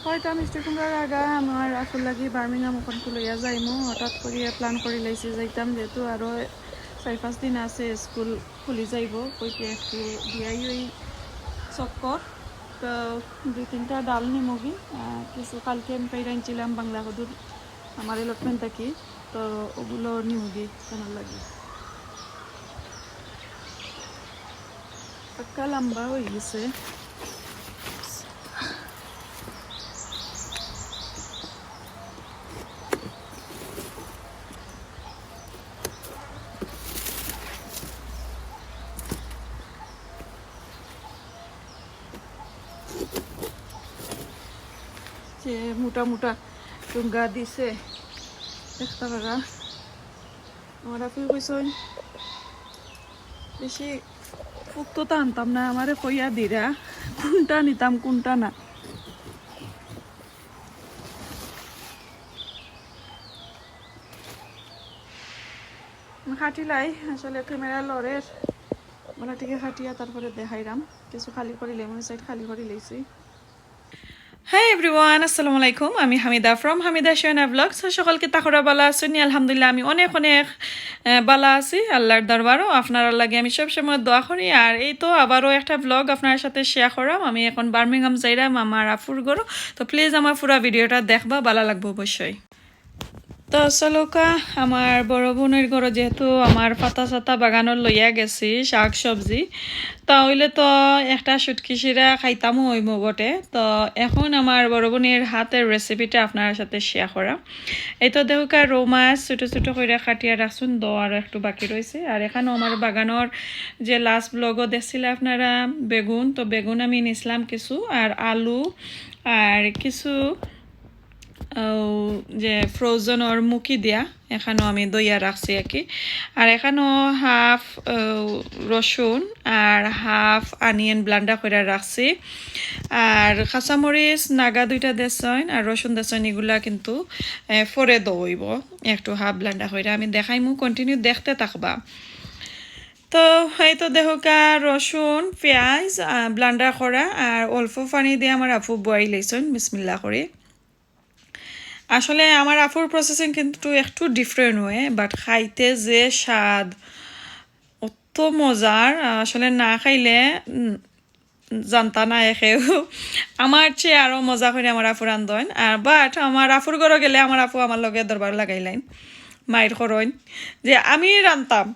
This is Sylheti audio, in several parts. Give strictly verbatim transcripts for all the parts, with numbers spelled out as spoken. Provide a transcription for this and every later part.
হয়তো আমি স্টেশনর আগা আমার আসল লাগি বার্মিংহাম ওখানকু লইয়া যাইমু। হঠাৎ করিয়া প্ল্যান করি লাইছি যাইতাম, যেহেতু আরো চার পাঁচ দিন আছে স্কুল খুলি যাইব, কইতে একটু দিয়াই ওই চক্কর। তো দুই তিনটা ডাল নিমুগি, আহ, কিছু কালকে আমি পাইরা আনছিলাম বাংলা কদুর আমার এলটমেন্ট থাকি, তো ওগুলো নিমুগি কেনার লাগি। পাক্কা লম্বা হয়ে গেছে। যে মোটা মোটা টুঙ্গা দিছে, দেখতে পারা। আমার আপু কইছইন বেশি ফুক্ত তো আনতাম না, আমারে কইয়া দিরা কোনটা নিতাম কোনটা না। আমি কাটিলাই, আসলে ক্যামেরা লড়ের, মানে ঠিক কাটিয়া তারপরে দেখাইরাম। কিছু খালি করি লেমন সাইড খালি করি লেছি। হাই এভরিওয়ান, আসসালামু আলাইকুম। আমি হামিদা from হামিদা শিওনা ব্লগস। তো সকল কিতা করা, বালা আছইন নি? আলহামদুলিল্লাহ, আমি অনেক অনেক আহ, বালা আছি আল্লাহর দরবারও। আপনারার লাগি আমি সব সময় দোয়া করি। আর এই তো আবারও একটা ব্লগ আপনার সাথে শেয়ার করাম। আমি এখন বার্মিংহাম যাইরাম আমার আফুর ঘরো। তো প্লিজ আমার পুরা ভিডিওটা দেখবা, বালা লাগবো অবশ্যই। তো চলুকা, আমার বড় বোনের ঘরো যেহেতু আমার পাতা সাতা বাগানো লইয়া গেছি শাক সবজি, তা হইলে তো একটা শুটকি শিরা খাইতামও হইব বটে। তো এখন আমার বড় বোনের হাতের রেসিপিটা আপনার সাথে শেয়ার করা। এই তো দেখুকা, রৌ মাছ ছোট ছোট কইরা কাটিয়া রাখছইন, দো আরও একটু বাকি রইছে। আর এখানো আমার বাগানোর যে লাস্ট ব্লগও দেখছিলা আপনারা, বেগুন, তো বেগুন আমি নিছলাম কিছু, আর আলু, আর কিছু, আহ, যে ফ্রোজেনর মুখি দিয়া এখানো আমি দইয়া রাখছি আর কি। আর এখানো হাফ রসুন আর হাফ অনিয়ন ব্লেন্ডার কইরা রাখছি। আর কাঁচামরিচ নাগা দুইটা দেসইন আর রসুন দেসইন, এগুলা কিন্তু, আহ, পরে দইব, একটু হাফ ব্লেন্ডার কইরা আমি দেখাইমু, কন্টিনিউ দেখতে থাকবা। তো এই তো দেখুকা, রসুন, পেঁয়াজ, আহ, ব্লেন্ডার করা আর অল্প পানি দিয়া আমার আপু বয়াই লাইছইন বিসমিল্লা করি। আসলে আমার আফুর প্রসেসিং কিন্তু একটু ডিফারেন্ট হয়, বাট খাইতে যে স্বাদ, অত মজার, আসলে না খাইলে, উম, জানতা না এ কেউ। আমার চেয়ে আরও মজা করি আমার আফু রান্ধইন। আর বাট আমার আফুর ঘরো গেলে আমার আফু আমার লগে দরবার লাগাইলাইন, মাইর করইন যে আমি রান্ধতাম,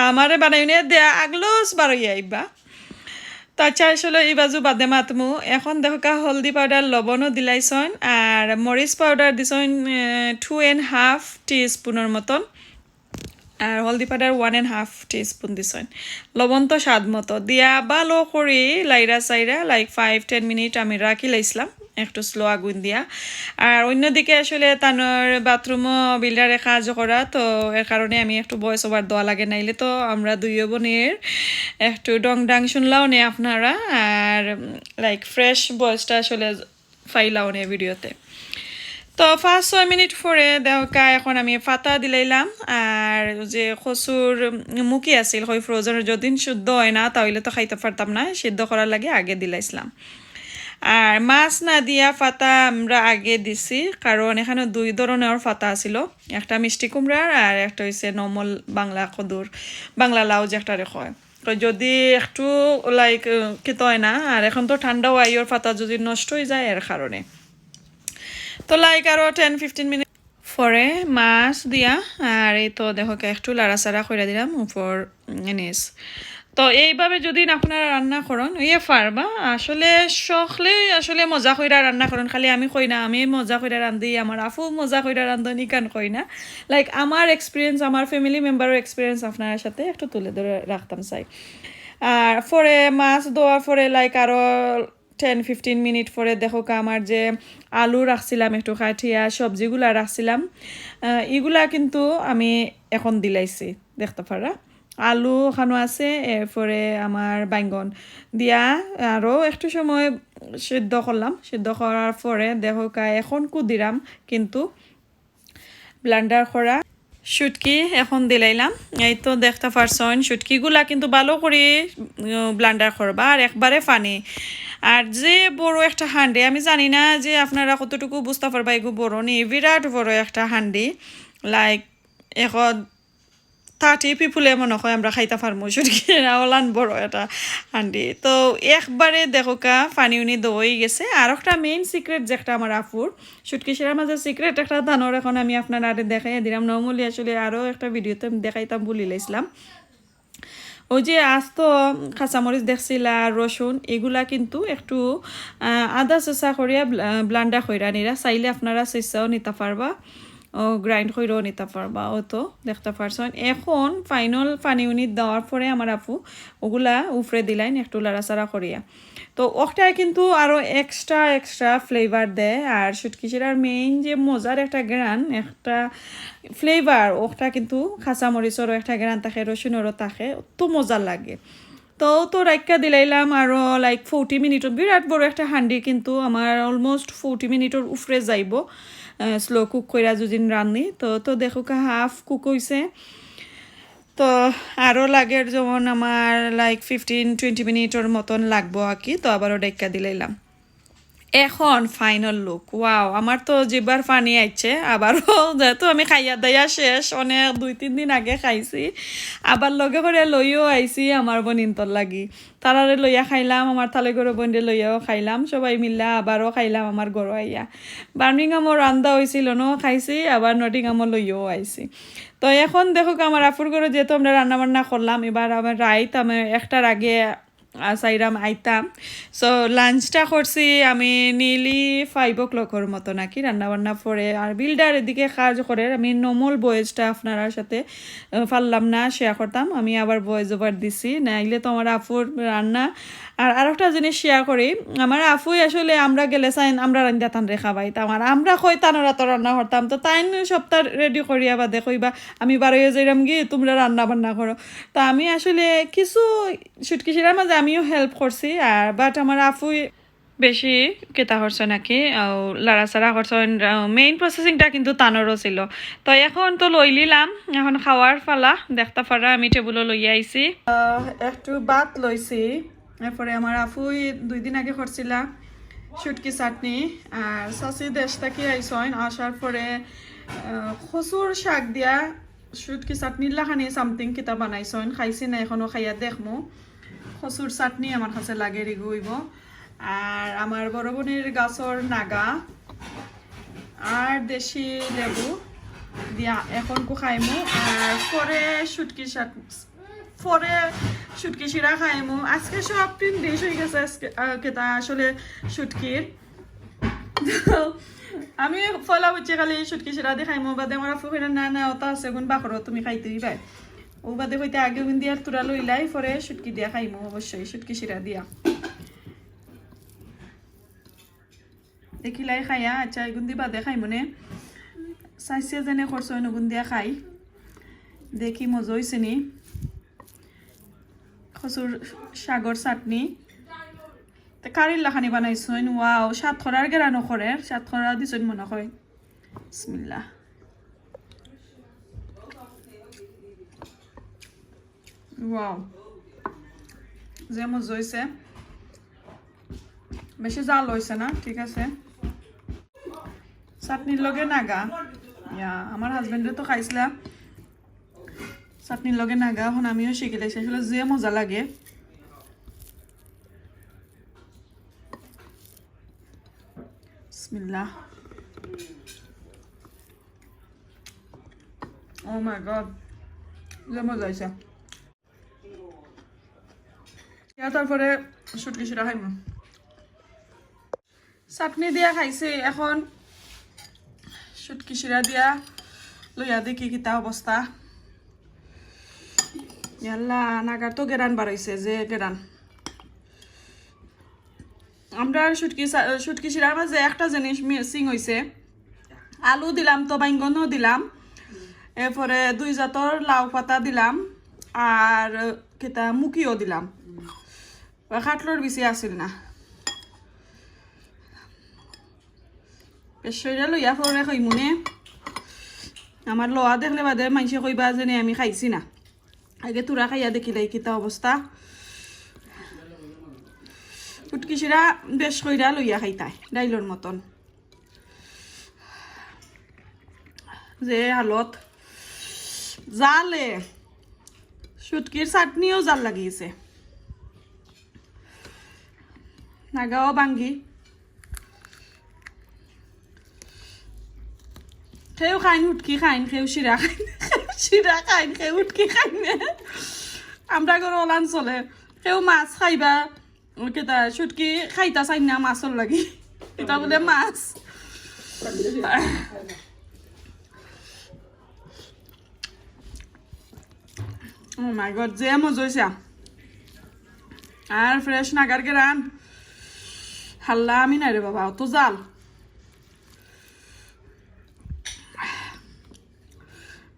আমারে বানাইনে দেয়া আগলস বারইয়া আইবা। তো আচ্ছা, আসলে এই বাজু বাদে মাতমু। এখন দেখুকা, হলদি পাউডার লবণও দিলাইছইন, আর মরিচ পাউডার দিছইন টু অ্যান্ড হাফ টি স্পুনর মতন, আর হলদি পাউডার ওয়ান অ্যান্ড হাফ টি স্পুন দিছইন। লবণ তো স্বাদ মতো দিয়া ভালো করি লাইরা চাইরা, লাইক, ফাইভ টেন মিনিট আমি রাখি লাইছলাম একটু স্লো আগুন দিয়া। আর অন্যদিকে আসলে তানর বাথরুমও বিল্ডারে কাজ করা, তো এর কারণে আমি একটু ভয়েস ওভার দেওয়া লাগে, নাইলে তো আমরা দুইও বোনের একটু ডং ডাং শুনলাও নে আপনারা। আর, লাইক, ফ্রেশ ভয়েসটা আসলে ফাইলাও নে ভিডিওতে। তো পাঁচ ছয় মিনিট পরে দেখুকা, এখন আমি পাতা দিলাইলাম। আর যে কচুর মুখি আছিল, কই ফ্রোজেনর যদি শুদ্ধ হয় না, তাহলে তো খাইতে পারতাম না, সিদ্ধ করার লাগি আগে দিলাইছিলাম। আর মাছ না দিয়া পাতা আমরা আগে দিছি, কারণ এখানো দুই ধরনর পাতা আছিল, একটা মিষ্টি কুমড়ার আর একটা হইছে নর্মাল বাংলা কদুর, বাংলা লাউ যেটারে কয়। তো যদি একটু, লাইক, কিতা হয় না, আর এখন তো ঠান্ডাও আইওর, পাতা যদি নষ্ট হয়ে যায় এর কারণে। তো লাইক আরও টেন ফিফটিন মিনিট পরে মাছ দিয়া, আর এই তো দেখুকা একটু লাড়াচাড়া কইরা দিলাম উপর, উম, নিচ। তো এইভাবে যদি আপনারা রান্না করইন, ইয়ে পারবা। আসলে সকলে আসলে মজা কইরা রান্না করইন, খালি আমি কই না, আমি মজা কইরা রান্ধি, আমার আফু মজা কইরা রান্ধইন, ইখান কই না। লাইক, আমার এক্সপিরিয়েন্স, আমার ফ্যামিলি মেম্বারর এক্সপিরিয়েন্স আপনার সাথে একটু তুলে ধরে রাখতাম চাই। আর পরে মাছ দেওয়ার পরে, লাইক, আরও টেন ফিফটিন মিনিট পরে দেখুকা, আমার যে আলু রাখছিলাম একটু কাটিয়া, সবজিগুলা রাখছিলাম, আহ, ইগুলা কিন্তু আমি এখন দিলাইছি, দেখতে পারা। আলু ওখানো আছে, এরপরে আমার বাইঙ্গন দিয়া আরও একটু সময় সিদ্ধ করলাম। সিদ্ধ করার পরে দেখুকা, এখন কুদিরাম কিন্তু ব্লেন্ডার করা শুটকি এখন দিলাইলাম। এই তো দেখতে পারছইন, শুটকিগুলা কিন্তু ভালো করি, উম, ব্লেন্ডার করবা, আর একবারে পানি। আর যে বড় একটা হান্ডি, আমি জানি না যে আপনারা কতটুকু বুঝতা পারবা, এগু বড় নি, বিরাট বড় একটা হান্ডি, লাইক, এখন থার্টি পিপুলে মনে হয় আমরা খাইতা পারমু শুটকি শিরা, ওলান বড় একটা হান্ডি। তো একবারে দেখো কা, পানি উনি দই গেছে। আর একটা মেইন সিক্রেট, যেটা আমার আফুর শুটকি শিরার মাঝে সিক্রেট একটা দানোর, এখন আমি আপনারারে দেখাই দিলাম। নর্মালি আসলে আরও একটা ভিডিওতে আমি দেখাইতাম ভুলি লাইছিলাম। ওই যে আস্ত কাঁচামরিচ দেখছিলা আর রসুন, এগুলা কিন্তু একটু, আহ, আদা চেঁচা করিয়া ব্লা-, ব্লান্ডার কইরা নিরা, চাইলে আপনারা চেঁচাও নিতা পারবা, ও গ্রাইন্ড কইরাও নিতা পারবা। ও তো দেখতা পারছইন, এখন ফাইনাল পানি উনি দেওয়ার পরে আমার আফু ওগুলা উফরে দিলাইন একটু লাড়াচাড়া করিয়া। তো ওটায় কিন্তু আরও এক্সট্রা এক্সট্রা ফ্লেভার দেয়। আর শুটকি শিরার মেইন যে মজার একটা গ্রান, একটা ফ্লেভার, ওটা কিন্তু কাঁচামরিচেরও একটা গ্রান থাকে, রসুনেরও থাকে, তো মজা লাগে। তো তো রাইখা দিলাইলাম আরও লাইক ফোরটি মিনিট। বিরাট বড় একটা হান্ডি, কিন্তু আমার অলমোস্ট ফোরটি মিনিটর উফরে যাইব স্লো কুক কইরা যদি রান্ধি। তো তো দেখো হাফ কুক হইছে। তো আরও লাগের যেমন আমার লাইক ফিফটিন টোয়েন্টি মিনিটর মতন লাগবো আর কি। তো আবারও ডাইক্কা দিলাইলাম। এখন ফাইনাল লুক, ওয়াও, আমার তো জিব্বার পানি আইছে। আবারও যেহেতু আমি খাইয়া দাইয়া শেষ, অনেক দুই তিন দিন আগে খাইছি, আবার লগে করে লইও আইছি আমার বনিন্তর লাগি। তারারে লইয়া খাইলাম, আমার তালেগরো বইনরে লইয়াও খাইলাম, সবাই মিল্লা আবারও খাইলাম আমার ঘরো আইয়া। বার্মিংহামও রান্দা হইছিল, নও খাইছি, আবার নটিংহামও লইয়াও আইছি। তো এখন দেখো আমার আফুর ঘরো যেহেতু আমরা রান্না বান্না করলাম, এবার আমার রাইত আমি একটার আগে আসাইরাম আইতাম। সো লাঞ্চটা করছি আমি নিলি ফাইভ ও ক্লকর মতো নাকি রান্না বান্না পরে। আর বিল্ডার এদিকে কাজ করে, আমি নর্মাল ভয়েসটা আপনারার সাথে, আহ, পারলাম না শেয়ার করতাম, আমি আবার ভয়েস ওভার দিছি, নাইলে তো আমার আফুর রান্না। আর আরেকটা জিনিস শেয়ার করি, আমার আফুই আসলে আমরা গেলে চাইন আমরা রান্দা তানরে খাবাইতাম, আর আমরা কই তানর আতো রান্না করতাম। তো তাইন সবটা রেডি করিয়া বাদে কইবা, "আমি বারইয়া যাইরাম গি, তোমরা রান্না বান্না করো।" তো আমি আসলে কিছু শুটকি শিরার মাঝে আমিও হেল্প করছি, আর বাট আমার আফুই বেশি কিতা করছে নাকি, আহ, লাড়াচাড়া করছে, মেইন প্রসেসিংটা কিন্তু তানরও ছিল। তো এখন তো লই নিলাম, এখন খাওয়ার পালা। দেখতা পাররা আমি টেবুলো লইয়া আইছি। আহ, একটু ভাত লইছি, এরপরে আমার আফুই দুই দিন আগে করছিলা শুটকি চাটনি, আর চাচি দেশ থাকি আইছইন, আসার পরে, আহ, কচুর শাক দিয়া শুটকি চাটনির লাখানি সামথিং কিতা বানাইছইন, খাইছি না, এখনো খাইয়া দেখমু। কচুর চাটনি আমার কাছে লাগে রিগু অইব। আর আমার বড় বইনর গাছর নাগা আর দেশি লেবু দিয়া এখন কু খাইমু। আর পরে শুটকি চাট-, পরে শুটকি শিরা খাইমু। আজকে সব তিন ডিশ হয়ে গেছে। আজকে, আহ, কিতা আসলে শুটকির। আমি ফলা বুঝছি খালি শুটকি শিরা দি খাইমু, বাদে আমার আফু কইরা, "না, না, ওটা আছে, গুণ বাকরো, তুমি খাইতে দিবাই।" ও বাদে কইতে আগে গুণ দিয়া তুরা লইলাই, পরে শুটকি দিয়া খাইমু, অবশ্যই শুটকি শিরা দিয়া। দেখিলাই খাইয়া, আচ্ছা, এগুন দি বাদে খাইমু নে। চাইছে যেনে করছইন, ওগুন দিয়া খাই। দেখি মজা হইছে নি। কচুর শাকর চাটনি। তে কারির লাখানি বানাইছইন, ওয়াও, সাতকরার গেরানো করে, সাতকরা দিছইন মনে হয়। বিসমিল্লাহ। ওয়াও, যে মজা হইছে। বেশি ঝাল হইছে না, ঠিক আছে। চাটনির লগে নাগা। ইয়া, আমার হাজবেন্ডে তো খাইছিলা চাটনির লগে নাগা, এখন আমিও শিখি লাইছি। আসলে যে মজা লাগে। বিসমিল্লাহ। Oh my God, যে মজা হইছে। ইয়া, তারপরে শুটকি শিরা খাইমু। চাটনি দিয়া খাইছি, এখন শুটকি শিরা দিয়া লইয়া দেখি কিতা অবস্থা। ইয়াল্লা, নাগার তো গেরান বাড়াইছে, যে গেরান। আমরা শুটকি চা-, শুটকি শিরার মাঝে একটা জিনিস মিসিং হইছে। আলু দিলাম তো, বাইঙ্গনও দিলাম, এরপরে দুই জাতর লাউ পাতা দিলাম, আর কিতা মুখিও দিলাম। ওই কাটলর বেশি আছিল না। বেশ, সেটা লইয়া পরে কইমুনে। আমার লওয়া দেখলে বাদে মাইনষে কইবা যে নে আমি খাইছি না। আগে তুরা খাইয়া দেখিলাই কিতা অবস্থা। শুটকি শিরা বেশ কইরা লইয়া খাইতায়, ডাইলর মতন। যে হালত, জালে, শুটকির চাটনিও জাল লাগিছে। নাগাও বাঙ্গি। কেউ খাইন হুটকি খাইন, কেউ শিরা খাইন, কেউ শিরা খাইন, কেউ হুটকি খাইন। আমরা ঘরো অলান চলে। কেউ মাছ খাইবা, ওই কিতা, শুটকি খাইতা চাইন না মাছর লাগি। ইতা বুলে মাছ। Oh my God, যে মজা অইছে। আর fresh নাগার গেরান। হাল্লা আমি নাই রে বাবা, অত জাল।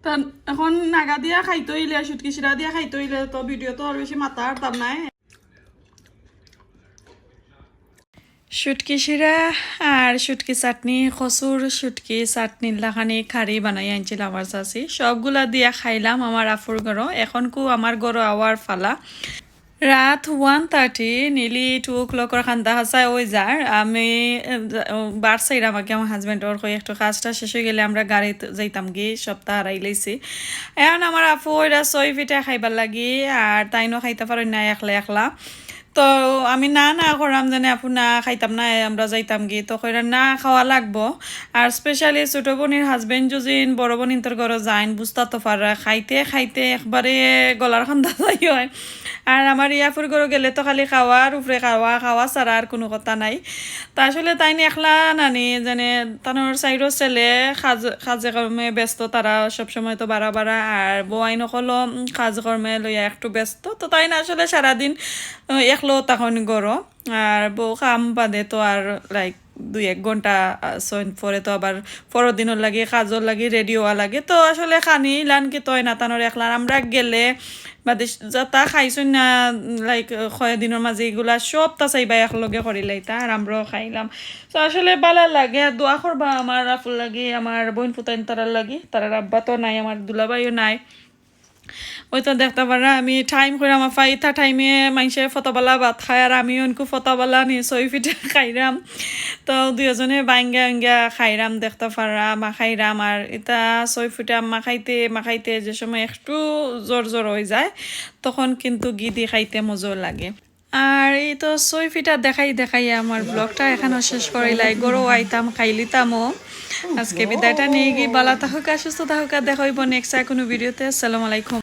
তা এখন নাগা দিয়া খাইতে অইলে, শুটকি শিরা দিয়া খাইতে অইলে তো video তো আর বেশি মাতা পারতাম নায়। শুটকি শিরা আর শুটকি চাটনি, কচুর শুটকি চাটনির লাখানি কারি বানাই আনছিল আমার চাচি। সবগুলা দিয়া খাইলাম আমার আফুর ঘরো। এখন কু আমার ঘরো আওয়ার ফালা। রাত one thirty, nearly two o'clock-র খান্দা হাসায় অই যার। আমি, এ, বার চাইরাম আগে আমার husband-অর কই একটু কাজটা শেষ অই গেলে আমরা গাড়িত যাইতাম গি, সপ্তাহ হারাই লইছি। এখন আমার আফু ওইরা ছয় ফিটা খাইবার লাগি, আর তাইনও খাইতা পারইন না একলা একলা। তো আমি না না করাম যেনে, "আফু না, খাইতাম না, আমরা যাইতাম গি।" তো কইরা, "না, খাওয়া লাগবো।" আর specially ছোট বইনর husband যদি বড় বইনতর ঘরো যাইন, বুঝতা তো পাররা, খাইতে খাইতে একবারে গলার খান্দা যাই হয়। আর আমার ইয়াফুর ঘরো গেলে তো খালি খাওয়ার উপরে খাওয়া, খাওয়া ছাড়া আর কুনু কথা নাই। তা আসলে তাইন একলা নানি, যেনে তানর চাইরো ছেলে কাজ, কাজে কর্মে ব্যস্ত, তারা সবসময় তো বারা বারা, আর বউ আইন অকলও, উম, কাজ কর্মে লইয়া একটু ব্যস্ত। তো তাইন আসলে সারাদিন, আহ, একলো থাকইন ঘরো। আর বউ কাম বাদে তো আর, like, দুই এক ঘন্টা, আহ, সইন পরে তো আবার পরর দিনর লাগি, কাজর লাগি ready অওয়া লাগে। তো আসলে খানি ইলান কিতা অয় না, তানর একলার আমরা গেলে বাদে যেতা খাইছইন না, like, কয় দিনর মাঝে ইগুলা সবতা চাইবা একলগে করিলাইতা, আর আমরাও খাইলাম। তো আসলে ভালা লাগে, আর দোয়া করবা আমার আফুর লাগি, আমার বইন ফুতাইন তারার লাগি, তারার আব্বা তো নাই, আমার দুলাভাইও নাই। ওই তো দেখতা পাররা, আমি time কইরাম আফা, ইতা time-এ মাইনষে ফতাবালা ভাত খায়, আর আমি অনকু ফতাবালা নি ছয় ফিটা খাইরাম। তো দুইওজনে বাঙ্গা বাঙ্গা খাইরাম, দেখতা পাররা, মাখাইরাম। আর ইতা ছয় ফিটা মাখাইতে মাখাইতে যে সময় একটু জোর জোর অই যায়, তখন কিন্তু গি দি খাইতে মজা লাগে। আর এই তো ছয় ফিটা দেখাই দেখাই আমার vlog-টা এখানো শেষ করিলাই। ঘরো আইতাম, খাইলিতামও। আজকে বিদায়টা নেই গি, ভালা থাকুক্কা, সুস্থ থাকুক্কা, দেখা অইবো next আর কুনু video-তে। আসসালামু আলাইকুম।